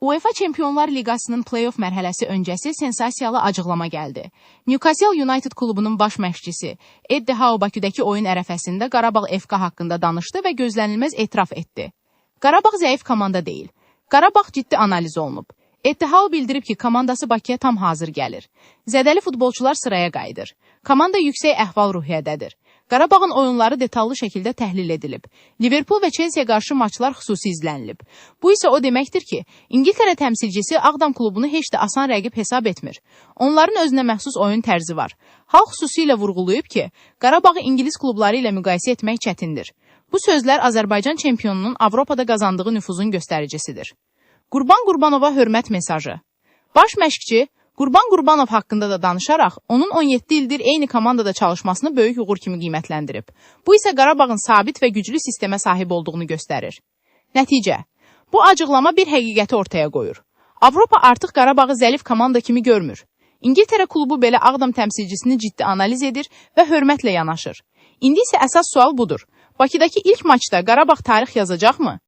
UEFA Çempionlar Liqasının play-off mərhələsi öncəsi sensasiyalı acıqlama gəldi. Newcastle United klubunun baş məşqçisi Eddie Howe Baküdəki oyun ərəfəsində Qarabağ FK haqqında danışdı və gözlənilməz etiraf etdi. Qarabağ zəif komanda deyil. Qarabağ ciddi analiz olunub. Eddie Howe bildirib ki, komandası Bakıya tam hazır gəlir. Zədəli futbolçular sıraya qayıdır. Komanda yüksək əhval-ruhiyyədədir. Qarabağın oyunları detallı şəkildə təhlil edilib. Liverpool və Chelsea qarşı maçlar xüsusi izlənilib. Bu isə o deməkdir ki, İngiltərə təmsilçisi Ağdam klubunu heç də asan rəqib hesab etmir. Onların özünə məxsus oyun tərzi var. Howe xüsusilə vurğulayıb ki, Qarabağı ingilis klubları ilə müqayisə etmək çətindir. Bu sözlər Azərbaycan çempionunun Avropada qazandığı nüfuzun göstəricisidir. Qurban Qurbanova hörmət mesajı. Baş məşqçi Qurban Qurbanov haqqında da danışaraq, onun 17 ildir eyni komandada çalışmasını böyük uğur kimi qiymətləndirib. Bu isə Qarabağın sabit və güclü sistemə sahib olduğunu göstərir. Nəticə: Bu acıqlama bir həqiqəti ortaya qoyur. Avropa artıq Qarabağı zəif komanda kimi görmür. İngiltərə klubu belə Ağdam təmsilçisini ciddi analiz edir və hörmətlə yanaşır. İndi isə əsas sual budur. Bakıdakı ilk maçda Qarabağ tarix yazacaqmı?